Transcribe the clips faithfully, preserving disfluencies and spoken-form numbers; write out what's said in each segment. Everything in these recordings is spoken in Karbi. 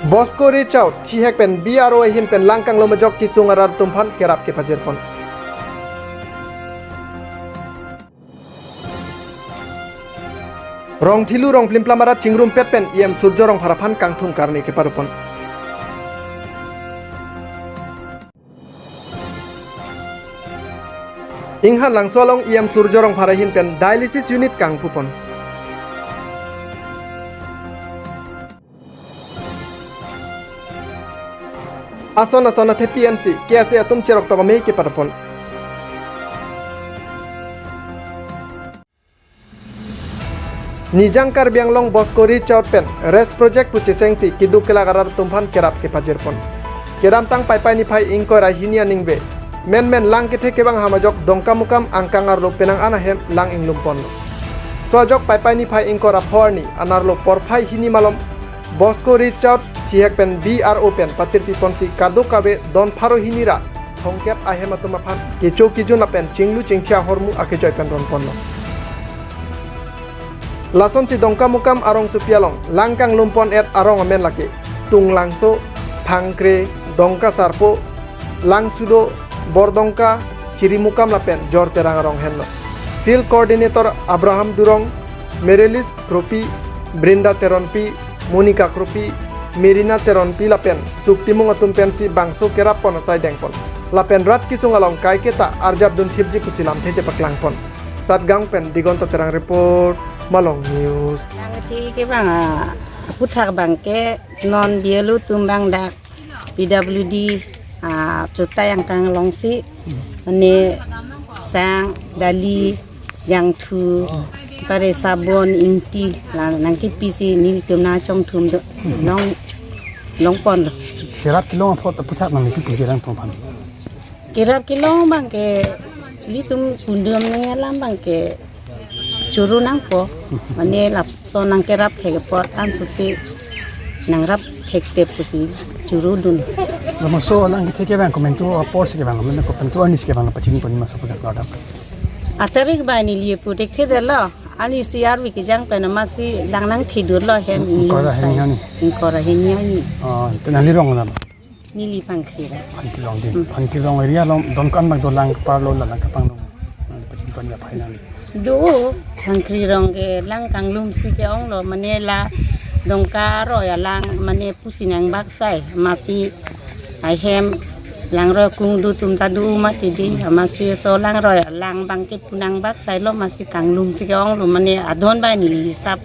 Bosco Reach Out thihek pen B R O ahin pen lang kanglum ajok kesung arat atum aphan kerap kepajirpon. Rong Thilu Rong Plimplam arat chingrumpet pen E M Surjo Rongphar aphan kangthum karne keparopon. Inghan Langso along E M Surjo Rongphar ahin pen dialysis unit kangpupon. Ason ason athepi ansi K S A atum cherok tokame keparopon. Nijang Karbi Anglong Bosco Reach Out pen Rest Project pu chesengsi keduk kelak arat atum aphan kerap kepajirpon. Kedamtang Paipai niphai ingkoi ra hini aningve menmen lang kethe kevang ham ajok Dongkamukam angkang arlo penang an ahem lang inglumponlo. So ajok Paipai niphai ingkoi ra pho arni anerlo porphai hini malom Bosco Reach Out thihek pen B R O pen patirpiponsi kadokave don pharo hini ra thomkep ahem atum aphan kecho kejun lapen chinglu chingchia ahormu akejoi pen ronponlo. Lasonsi Dongkamukam arongsopi along lang kanglumpon-et arong amen lake Tunglangso, Phangkre, Dongkasarpo, Langsudo, Bordongka, Chirimukam lapen Jorterang arong henlo. Field Coordinator Abraham Durong, Merelis Kropi, Brinda Teronpi, Monica Kropi, Merina Teronpi lapen Suktimung atum pensi bangso kerappon asai dengpon. Lapen rat kesung along kaiketa arjapdun thipji pusi lamthe chepaklangpon. Satgaon pen Digonta Terang report, Malong News. Lang kethe kevang aputhak abangke non B L O atum abang dak P W D, ah, chutai angkang alongsi, mane sang, dali, jangthu, pare sabon, ingti, la nangkepisi nelitum nangchongthum do, long, longponlo. Kerap kelong apot aputhak nangli pi puji lang tong pan. Kerap kelong abangke, ilitum kundam nangji alam abangke choro nangpo, mane lapuson nangkerap thek apot ansose nangrap thekthe pusi choro dun. Labangso lang kethe kevang komantu apor si kevang, mane komantu arni si kevang pachini poni maso puja kardap. Atarik bai neli pu thekthe detlo, arnisi arve kejang pen amatsi lang nangthedunlo hem. Ingkoi ra hini sai. Hini. Ingkoi ra hini ani. Oh, itu nangli rong na. Neli Phangkre ra. Phangkre rong di. Hmm. Phangkre rong area along don ko-an abang dolang keparlo lalang kapanglo. Nang pachini pon ya phai nang. Do, Phangkre rong ke lang kanglumsi ke-onglo, mane la Dongka aroi alang, mane pusi nang baksai, amatsi ahem langroi akung do atum ta do mati di, amatsi laso langroi alang abangke pu nang baksailo, amatsi kanglumsi ke-onglo, mane adon bai neli hisap.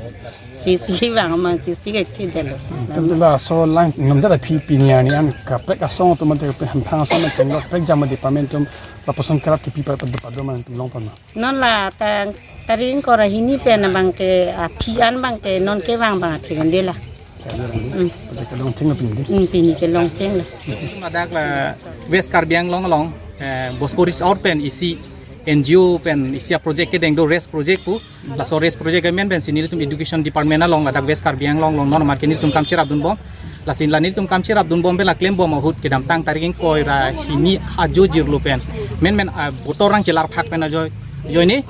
Sisi bang ma sisi kethe detlo. Tum laso lang nom dara phi pini arni an kaprek asong atum ante pe hamphang asong atum lo prek jama department atum lapuson kerap kepi pa pa do man atum longpon ma. Non la tang tarik ingkoi ra hini pen abangke, ah, phi an abangke non kevang abang athek an detlo. Hmm. Pada kelong cheng pini di. Hmm, pini kelong chenglo. Ladak la West Karbi Anglong along, eh, Bosco Reach Out pen isi N G O pen isi a-project kedeng do Rest Project pu. Laso Rest Project amen pensi nelitum Education Department along ladak West Karbi Anglong along non amat ke nelitum kam cherapdunbom. Lasi la nelitum kam cherapdunbom pen la klembom ahut kedamtang tarik ingkoi ra hini ajo jirlo pen. Menmen, ah, botor rang chelar phak pen ajo, ajoine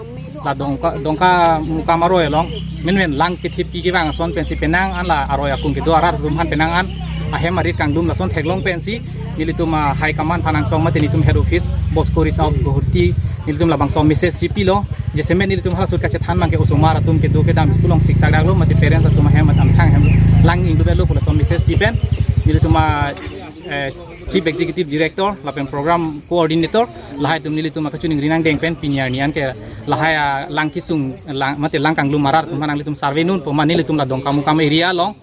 la Dongka, Dongkamukam aroi along. Menmen lang kethepi kevang ason pensi penang an la aroi akung kedo arat atum aphan penang an ahem arit kanglum lason theklong pensi nelitum, ah, High Command aphan angsong mate nelitum Head Office Bosco Reach Out Guwahati nelitum labangso message si pilo. Jasemet nelitum halaso ahut kachethan abangke osomar atum kedo kedam school along siksak daklo mate parents atum ahem atum thang hem lang ingdubetlo pu laso message pi pen nelitum, ah, eh, Chief Executive Director lapen Program Coordinator lahai atum nelitum akachiningri nangdeng pen pini arni an ke lahai, ah, lang kesung lang mate lang kanglum arat atum aphan nanglitum survey nunpo ma nelitum la Dongkamukam area along.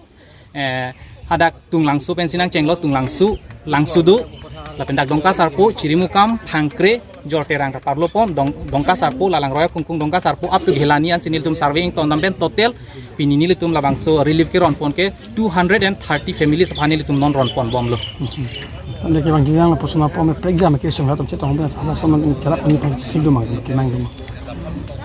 Eh, hadak Tunglangso pensi nangchenglo, Tunglangso, Langsudo, lapen dak Dongkasarpo, Chirimukam, Phangkre, Jorterang ta parlopon, Dong, Dongkasarpo, la langroi akungkung Dongkasarpo, up to Bhelani ansi nelitum survey ingtondam pen total, pini nelitum labangso relief keronpon ke two hundred and thirty families aphan nelitum non ronponbomlo. Tangte kevang juyang lapuson apor me prek jama kesung atum chetong pen hala ason kerap ani pang sik do mang, kenang do mang.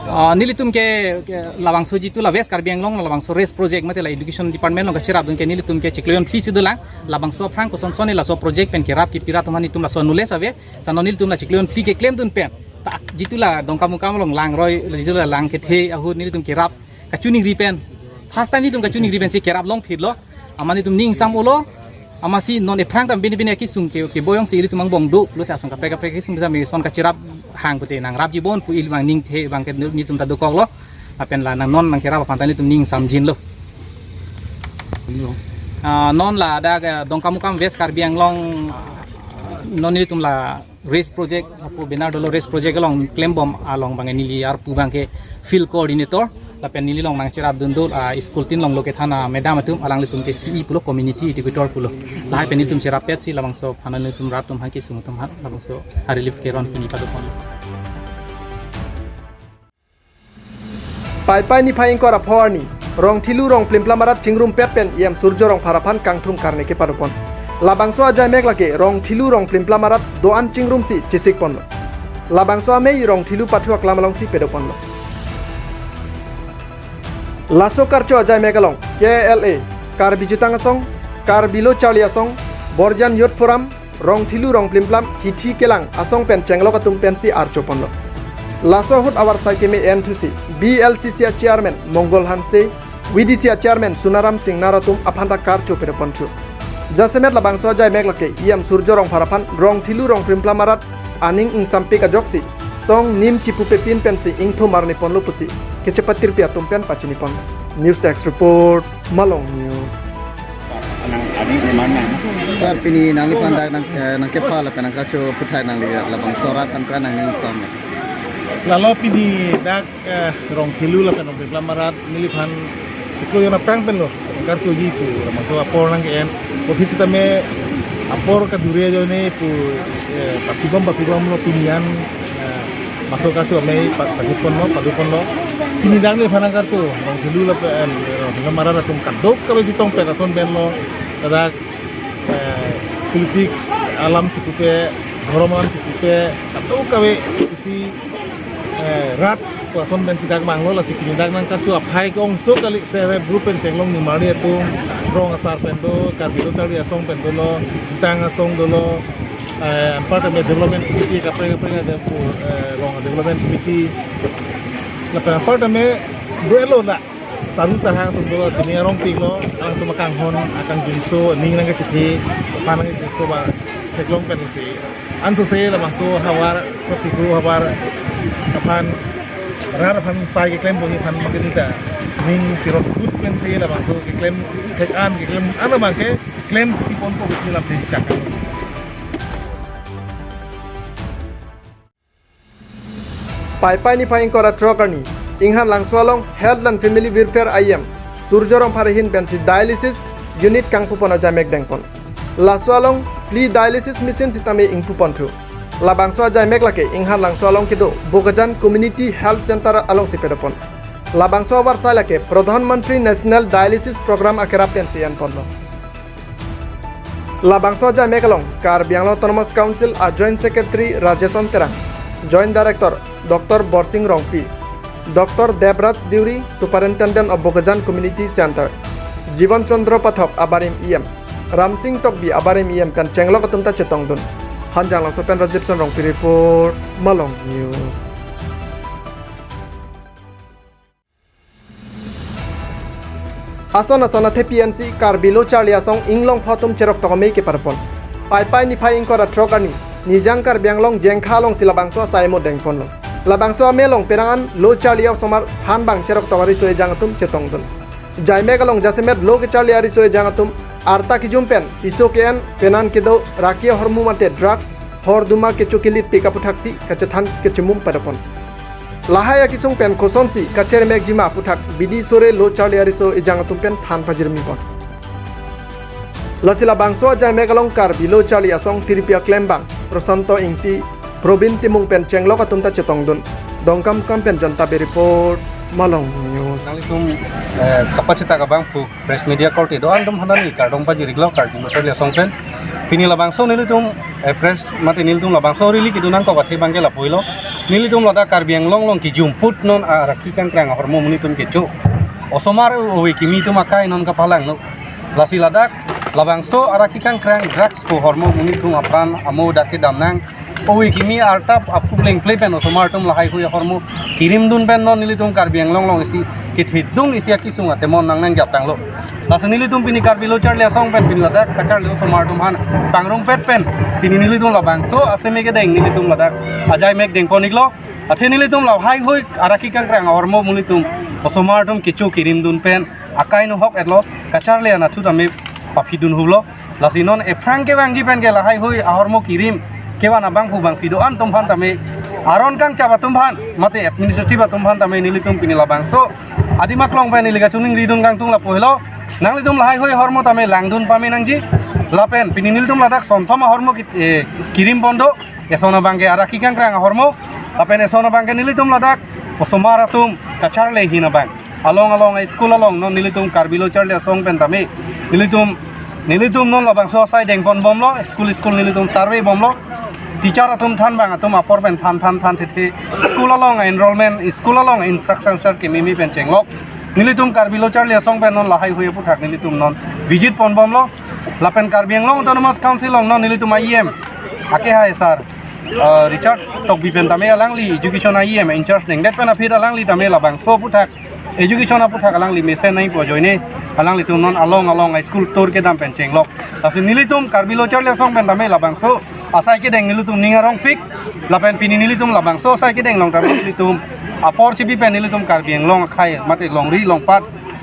Ah, nelitum ke, ke labangso jitu la West Karbi Anglong labangso Rest Project mate la Education Department along kacherapdun ke nelitum ke chiklo jon phli si dolang, labangso aphrang kosonson laso project pen kerap kepi arat atum aphan nelitum laso knowledge ave, sano nelitum la chiklo jon phli keklemdun pen ta jitu la Dongkamukam along langroi, jitu la lang kethe ahut nelitum kerap kachiningri pen. First time nelitum kachiningri pensi kerap longphitlo. Amat nelitum ning sam olo, Amatsi non ephrang tam bini bini akesung ke, keboi jongsi ilitum angbong do pulote ason kaprek kaprek kesung bisa me son kacherap hang pute nangrapji bon pu ili abang ningthe abang ke nelitum ta dokoklo. Lapen la nang non nangkerap aphan ta nelitum ning samjinlo. Ah, non ladak, eh, Dongkamukam West Karbi Anglong, ah, non nelitum la race project, apo benar dolo race project along klembom along abang neli arpu abang ke field coordinator. Lapen neli along nangcherapdun do, ah, school tin along lo kethan a madam atum, alanglitum ke C E pulo, community educator pulo. Lahai pen nelitum cherap petsi labangso aphan nelitum rat atum aphan kesung atum aphan labangso a-relief keron pini padopon. Paipai niphai ingkoi ra pho arni, Rongthelu Rongplimplam arat chingrumpet pen E M Surjo Rongphar aphan kangthum karne kepadopon. Labangso ajaimek lake Rongthelu Rongplimplam arat do-an chingrumsi chesikponlo. Labangso amei Rongthelu pathu aklam alongsi padoponlo. Laso karcho ajaimek along K L A, Karbi Jutang Asong, Karbi Lo Charli Asong, Borjan Youth Forum, Rongthelu Rongplimplam, Hithi Kelang asong pen chenglok atum pensi archoponlo. Laso ahut avarsai keme enthusi B L C C a-chairman Mongol Hanse, V D C a-chairman Sunaram Singnar atum aphan ta karcho padoponthu. Jasemet labangso ajaimek lake E M Surjo Rongphar aphan Rongthelu Rongplimplam arat aning ingsampik ajoksi song nim chipupepin pensi ingthum arniponlo pusi kechepatirpi atum pen pachinipon. News Desk Report, Malong News. Nang adi di mana? Sir, pini nangliphan dak nang, eh, nangkepha lapen nangkarcho aphuthak nangli labangso arat anka nangning som. Lalo pini dak, eh, Rongthelu lapen Rongplimplam arat neliphan chiklo jon aphrang penlo nangkarchoji pu labangso apor nangke-en. Office tame apor kadure ajoine pu, eh, papibom papibomlo pinian, eh, maso karcho amei pa-, padoponlo, padoponlo. Pini dak neliphan nangkarcho, Rongthelu lapen, eh, Rongthelu arat atum kadokave chetongpet ason penlo. Ladak, eh, politics alam chipupe, dhorom alam chipupe, kadokave isi, eh, rat pu ason pensi dak vanglo, lasi pini dak nangkarcho aphai ke-ongso kali, self help group pen chenglok nimarli atum, rong asar pen do, Karbi Lo Charli Asong pen dolo, Jutang Asong dolo, eh, anparta me development committee kaprek kaprek ada pu, eh, rong development committee. Lapen anparta me duelo la saru sahang atum do, sini arong pik lo, alangtum akanghon, akangjinso, ning nangkachethe, aphan nangkachethe ba theklong pensi. Ansose labangso havar, protikru havar aphan, rat aphan sai keklem boni aphan makanita ning tirot kut pensi labangso keklem thek-an, keklem an abang ke klem tipon ko bisni lam dei chakang. Paipai niphai ingkoi ra throk arni, Inghan Langso along Health and Family Welfare I M Surjo Rongphar ahin pensi dialysis unit kangpupon ajaimek dengpon. Laso along phli dialysis machine sitame ingpuponthu. Labangso ajaimek lake Inghan Langso along kedo Bokajan Community Health Center alongsi padopon. Labangso avarsai lake Pradhan Mantri National Dialysis Program akerap pensi enponlo. Labangso ajaimek along Karbi Anglong Autonomous Council a-Joint Secretary Rajeson Terang, Joint Director Doctor Borsing Rongpi, Doctor Debraj Deuri, Superintendent of Bokajan Community Center, Jiban Chandra Pathak abarim E M, Ramsing Tokbi abarim E M pen chenglok atum ta chetongdun. Hanjanglangso pen Rajibson Rongpi report, Malong News. Ason ason athepi ensi Karbi Lo Charli Asong inglongpho atum cheroktok amei kepadopon. Paipai niphai ingkoi ra throk arni, Nijang Karbi Anglong Jengkha alongsi labangso asai amo dengponlo. Labangso amei along pherang an Lo Charli Asomar thanbang cheroktok ariso ejang atum chetongdun. Jaimek along jasemet lo kecharli ariso ejang atum arta kijum pen piso ke-en, penan kedo, raki ahormu mate drugs, horduma kecho kelitpik aputhaksi kachethan kachemum padopon. Lahai akesung pen kosonsi kacheremekjima aputhak bidi sore lo charli ariso ejang atum pen than pajirmipon. Lasi labangso ajaimek along Karbi Lo Charli Asong tiripi aklembang Prosanto Ingti, Probin Timung pen chenglok atum ta chetongdun. Dongkamukam pen Jonta Bey report, Malong News. Nanglitum, eh, kapachita kabang pu press media korte do-an atum aphan neli kardom pajir-iklo Karbi Lo Charli Asong pen. Pini labangso nelitum, eh, press mate nelitum labangso rally kedun nangkok athe abang ke lapuilo. Nelitum ladak Karbi Anglong along kijumput non arakhi kangkrang ahormu amonit atum kecho. Osomar ove kimi atum akai non kapalangno. Lasi ladak labangso arakhi kangkrang drugs pu ahormu amonit atum apran amo dak kedam nang. Ove kimi arta aphu plengple pen osomar atum lahai hui ahormu kirimdun pen non nelitum Karbi Anglong along isi kethedung isi akesung atemon nang nangjap tanglo. Laso nelitum pini Karbi Lo Charli Asong pen pini ladak kacharli osomar atum aphan pangrumpet pen pini nelitum labangso aseme kedeng nelitum ladak ajai mek dengpon-iklo. Athe nelitum lahaihui araki kangkrang ahormu nelitum osomar atum kecho kerim dun pen akai no hok etlo, kacharli anatthu tame paphidun hulo. Lasi non ephrang kevangji pen ke lahaihui ahormu kerim kevan abangphu bangphi do-an atum aphan tame, aron kangchap atum aphan mate administrative atum aphan tame nelitum pini labangso adim aklong pen neli kachiningridun kangtung lapu helo. Nanglitum lahaihui ahormu tame langdun pame nangji. Lapen pini nelitum ladak sonthom ahormu ki-, eh, kerim pon do. Eson abang ke araki kangkrang ahormu. Lapen eson abang ke nelitum ladak osomar atum kacharli ahin abang. Along along a-school along non nelitum Karbi Lo Charli Asong pen tame nelitum, nelitum non labangso asai dengpon bomlo, school school nelitum survey bomlo. Teacher atum than abang atum apor pen than than than thethe. School along enrollment, school along infrastructure kemimi pen chenglok nelitum Karbi Lo Charli Asong pen non lahaihui aphuthak nelitum non visit pon bomlo. Lapen Karbi Anglong Autonomous Council along non nelitum a-E M akehai sir, uh, Richard Tokbi pen tame alangli education a-E M in charge nengdet pen aphi alangli tame labangso aphuthak education aphuthak alangli mesen nangpo ajoine alanglitum non along along a-school tour kedam pen chenglok. Lasi nelitum Karbi Lo Charli Asong pen tame labangso asai kedeng nelitum ning arongpik. Lapen pini nelitum labangso asai kedeng along tame nelitum apor chibi pen nelitum Karbi Anglong akhei mate longri longpat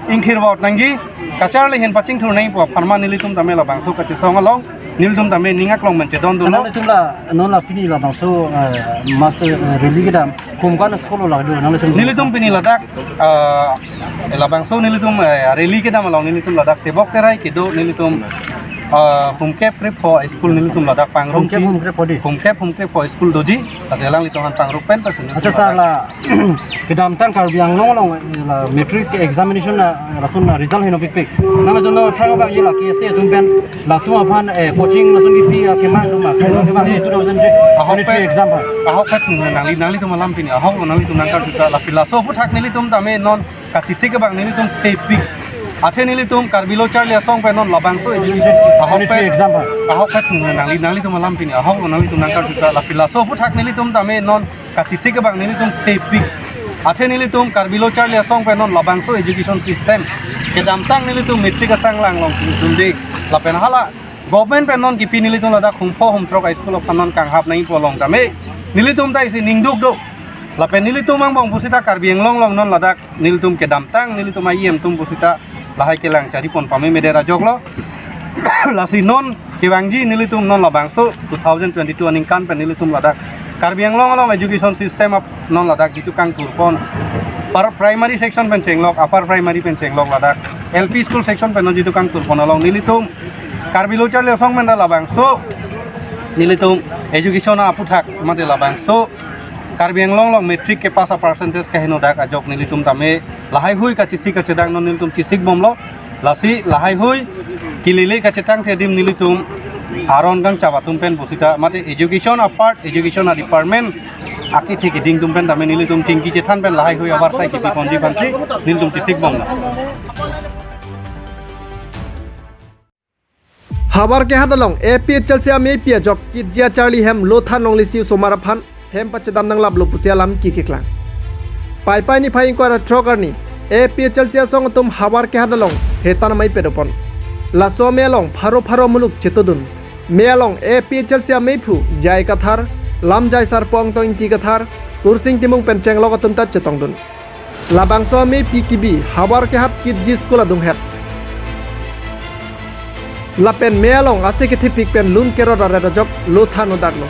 ingthir vot nangji, kacharli ahin pachingthur nangpo apharman nelitum tame labangso kachesong along nelitum tame ning aklong pen chedondunlo. Nanglitum la, non la pini labangso, eh, mass, eh, rally kedam komat a-school lo lado nanglitum? Nelitum pini ladak, eh, labangso nelitum, eh, rally kedam along nelitum ladak tebok terai kedo nelitum, eh, humkep krepho a-school nelitum ladak pangrum. Humkep si humkep pho di? Humkep humkep pho a-school doji. Lasi alanglitum aphan pangrumpet pen si nelitum Accha, sir, ladak la kedamtang Karbi Anglong along la matric examination na lason na result henopikpik. Nangtum non thrang abang ye la K S A atum pen latum aphan, eh, coaching lason kipi, ah, kemang atum, ah, kemang kemang two thousand twenty-three Ahok pen, exam ha. Ahok pen nangli, nanglitum alam pini ahok nanglitum nangkarjuta, lasi laso aphuthak nelitum tame non kachesik abang nelitum thepik. Athe nelitum Karbi Lo Charli Asong pen non labangso education. Ahok pen, twenty-three exam ha. Ahok pen nangli, nanglitum alam pini ahok nanglitum nangkarjuta, lasi laso aphuthak nelitum tame non kachesik abang nelitum thepik. Athe nelitum Karbi Lo Charli Asong pen non labangso education system kedamtang nelitum matric asanglang along dunde. Lapen hala government pen non kipi nelitum ladak humpho humthrok a-school aphan non kanghap nangpo along tame nelitum ta isi ningduk do. Lapen nelitum angbong pusita Karbi Anglong along non ladak nelitum kedamtang nelitum a-E M atum pusita lahai kelang charipon pame medet ajoklo. Lasi non kevangji nelitum non labangso two thousand twenty-two aningkan pen nelitum ladak Karbi Anglong along education system ap non ladak jitu kangthurpon, par primary section pen chenglok, upper primary pen chenglok, ladak L P school section pen non jitu kangthurpon along nelitum Karbi Lo Charli Asong pen ta labangso nelitum education aphuthak mate labangso Karbi Anglong along matric kepass a-percentage kaheno dak ajok nelitum tame lahaihui kachesik kachedang non nelitum chesik bomlo. Lasi lahaihui kelele kachetang thedim nelitum aron kangchap atum pen pusita mate education apart, education a-department akethe keding atum pen tame nelitum chingki chethan pen lahaihui abar sai kipi ponji aphansi nelitum chesik bomlo. Havar kehat along A P H L C ameipi ajok kitji acharli hem lo than longlesi osomar aphan hem pachedam nanglaplo pusi alam kikeklang. Paipai niphai ingkoi ra throk arni A P H L C asong atum havar kehat along hetan amei pedopon. Laso amei along pharo pharo muluk chetodun. Mei along A P H L C ameiphu J I Kathar, Lamjai Sarpo Angtong Ingti Kathar, Kursing Timung pen chenglok atum ta chetongdun. Labangso ameipi kibi havar kehat kitji school adunghet. Lapen mei along ase kethepik pen lun kerot aret ajok lo than odaklo.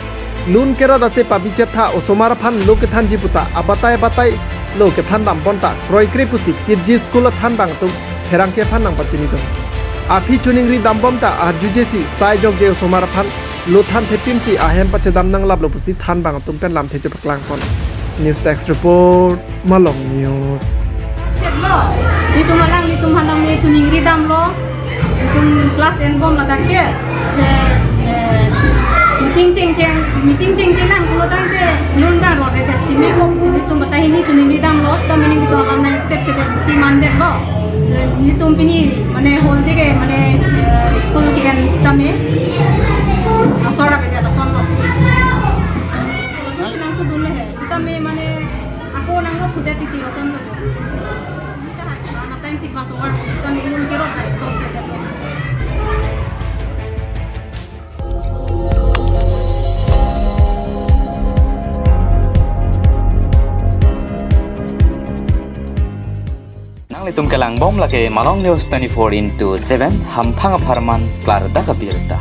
Lun kerot ase pabichetha osomar aphan lo kethanji puta abatai abatai lo kethan dam bonta kroikre pusi kitji school athan bang atum pherangke aphan nangpachinidun. Aphi choningri dam bomta arjujesi sai jokje osomar aphan lo than thepimsi ahem pachedam nanglaplo pusi than bang atum pen lamthe chepaklangpon. News Desk Report, Malong News. Chetlo, netum alang netum hanang me choningri damlo, netum class en bom ladak ke, je, eh, meeting chengcheng, meeting chengcheng nang pulo tangte, lun ra ro re det si me ko, si netum batai hini choningri damlo, seta meaning netum alang nang accept sedet si mandetlo. Netum pini mane whole day ke mane, eh, school ke-en tame asor abedet asonlo. Asor nangkudunle he. Sitame mane ako nangkuthudet titi asonlo. Karena time si pas over, kita minum kirot na stop ke. Nanglitum kelang bom lake Malong News twenty-four into seven, hamphang apharman klardak abirta.